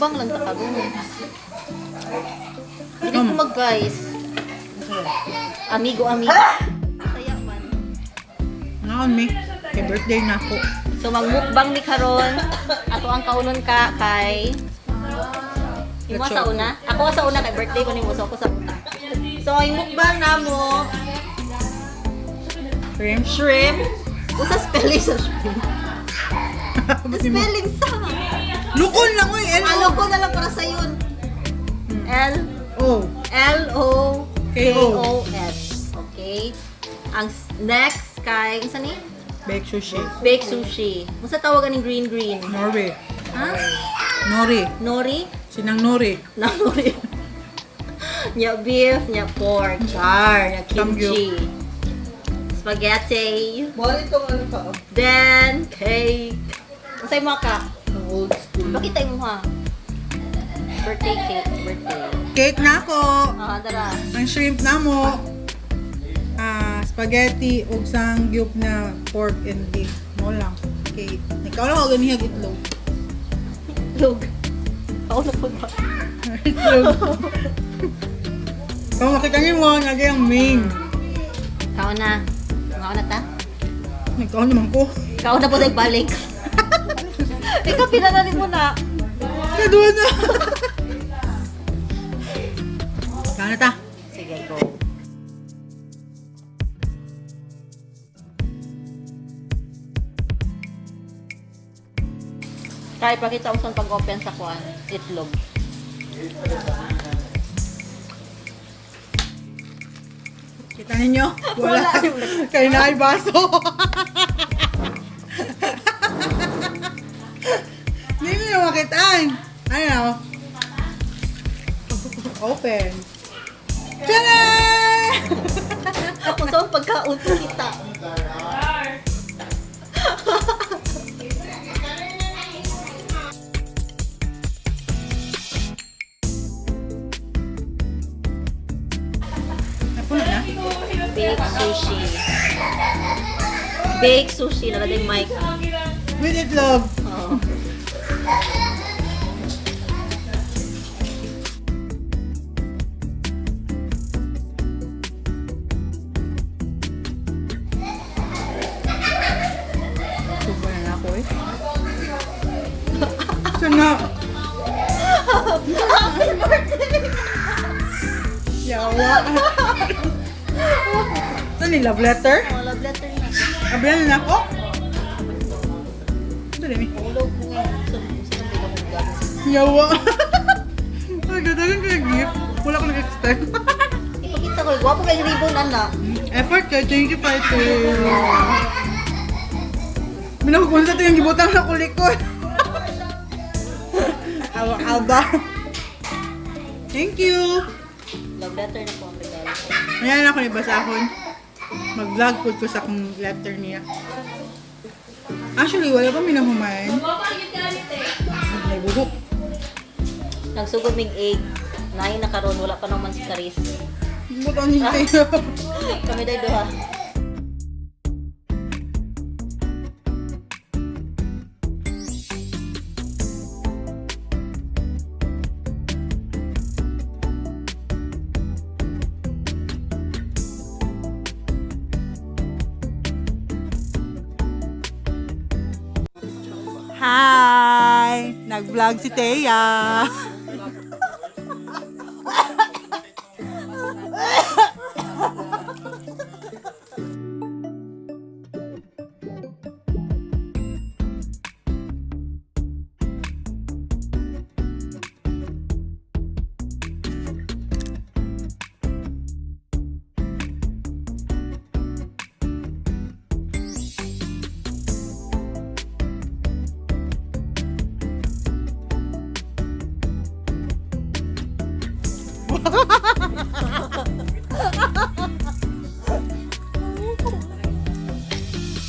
Magmukbang lang ta karon. Dili ko mag guys. Amigo amigo. Saya man. Ngaon mi. Kay birthday na ako. So magmukbang mi karon. Ato ang kaunon ka kay Imo sa una? Ako sa una kay birthday ko nimo so ako sa una. So ang mukbang namo Shrimp. shrimp. Usa spelling sa shrimp? Spelling sa. Lukon lang oy. L Alo ko na lang para sa yun. L O. L O K K O. O N. Okay. Ang next kay unsa ni? Baked sushi. Baked sushi. Unsa tawag aning green green? Nori. Ha? Nori. Nori? Sinang nori. Na nori. Nya beef, nya pork, char, nya kimchi. Spaghetti. Mali itong ano ka, oh. Then cake. Unsay mo ka? Ang old school. Pakita mo ha. Birthday cake, birthday. Cake na ako. Ah, dara. Ang shrimp na mo. Ah, spaghetti ug sangyup na pork and beef. Mo lang. Cake. Ikaw lang ako ganihag itlog. Lug. Ako na po ba? Itlog. Kung makita niyo mo, nagyay ang main. Kao na. Kao na ta? Nagkaon naman ko. Kao na po tayo balik. Ikaw, pinananin mo na. Kaduwa na. Kaon na ta. Sige, go. Kaya pakita ko sa pag-open sa kuan, itlog. Kita ninyo? Wala. Wala. Kaya na ay baso. Hindi nyo na makitaan. Ano? Open. Tada! Ako sa pagkaon kita. Napuno na. Baked sushi. Baked sushi, nalagay mic. With itlog. Oo. Subo na ako eh. Sana. Happy birthday! Yawa. Ito ni love letter. Oh, love letter na. Abiyan na ako. Dali mi. Ulog ko nga. Sa sa Yawa. Ay, gadagan ko yung gift. Wala ko nag-expect. Ipakita ko, gwapo kay ribbon, anak. Effort ka. Thank you, Pate. Minakukunsa ito yung gibutang na kulikod. Awa, alba. Thank you. Love letter na po ang regalo ko. Ayan ako ni basahon. Mag-vlog po ko sa akong letter niya. Actually, wala pa minahuman. May buhok. Nagsugod mig egg. Naay na karon, wala pa naman si Karis. Butang hintay. Kami day duha. Hi! Nag-vlog si Thea.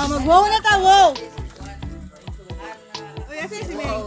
Oh, mag-wow na ta, wow! Uy, asa si May?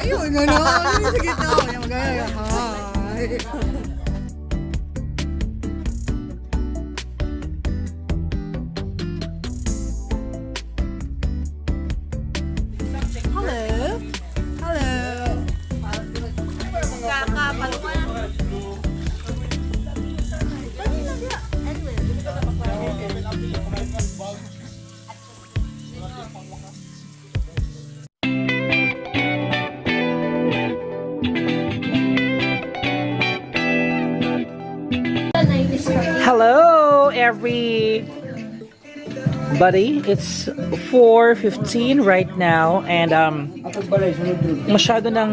Ayun, ano? Ano sa gitna ako? Yung magaya. Hi. Hello. Hello. Kakapaluan. Hello, everybody. It's 4:15 right now and masyado ng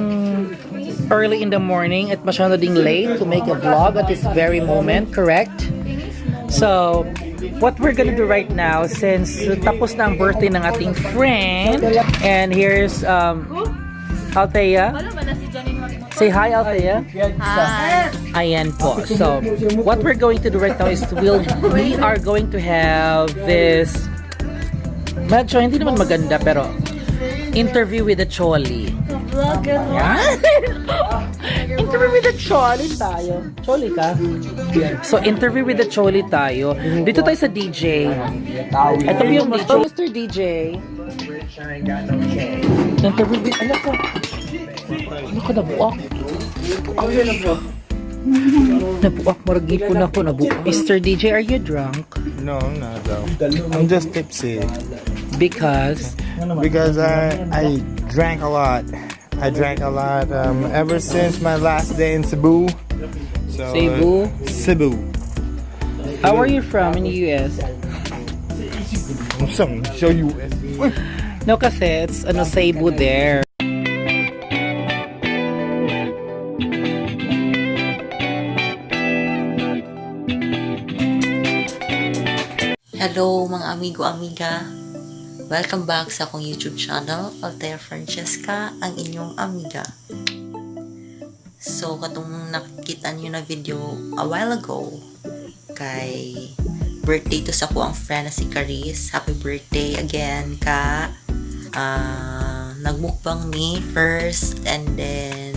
early in the morning at masyado ding late to make a vlog at this very moment, correct? So, what we're gonna do right now, since tapos na ang birthday ng ating friend, and here's Althea. Say hi, Althea. Hi. Ayan po. So, what we're going to do right now is we are going to have this, medyo hindi naman maganda pero, interview with the Choli. Yan. Interview with the Choli tayo. Choli ka? So, interview with the Choli tayo. Dito tayo sa DJ. Ito po yung DJ. Mr. DJ. Interview with, ano ko? Ano ko, nabuak? Nabuak, marag ipon ako, nabuak. Mr. DJ, are you drunk? No, I'm not though. I'm just tipsy Because, because I drank a lot. I drank a lot ever since my last day in Cebu. So, Cebu? Cebu. How are you from in the US? Some show you. No, kasi it's, ano, Cebu there. Hello, mga amigo amiga. Welcome back sa akong YouTube channel, Altair Francesca, ang inyong amiga. So, katong nakita niyo na video a while ago, kay birthday to sa ako ang friend na si Caris. Happy birthday again, ka. Ah, nagmukbang me first and then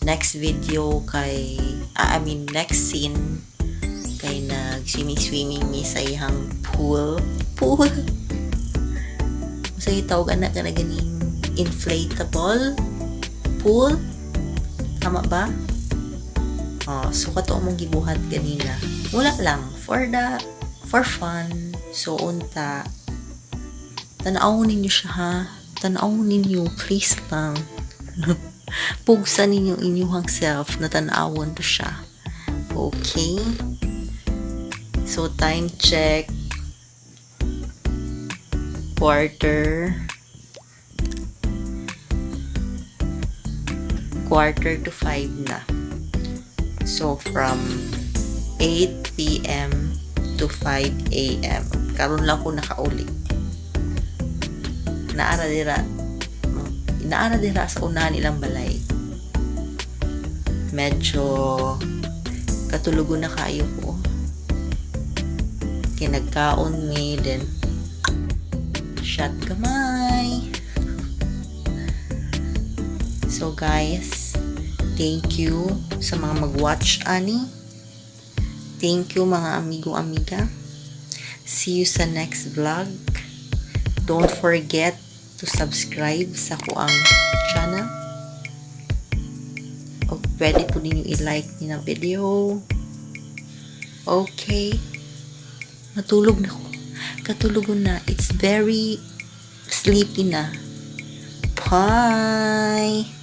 next video kay, I mean, next scene kay nag swimming swimming mi sa iyang pool pool, sa tawag ana ka na ganing inflatable pool, tama ba? Oh, so kato among gibuhat ganina, wala lang, for fun. So unta, tan-aw ninyo siya ha, tan-aw ninyo, please lang. Pugsan ninyo inyuhang self na tan-awon to siya, okay? So, time check. 4:45 na. So, from 8 p.m. to 5 a.m. Karon lang ko nakauli. Naara dira. Naara dira sa unahan nilang balay. Medyo katulogon na kayo ko. Kinagkaon mi, then shot gamay. So guys, thank you sa mga mag-watch ani. Thank you, mga amigo amiga. See you sa next vlog. Don't forget to subscribe sa kuang channel. O pwede po ninyo i-like ni na video. Okay. Matulog na ko. Katulogon na. It's very sleepy na. Bye!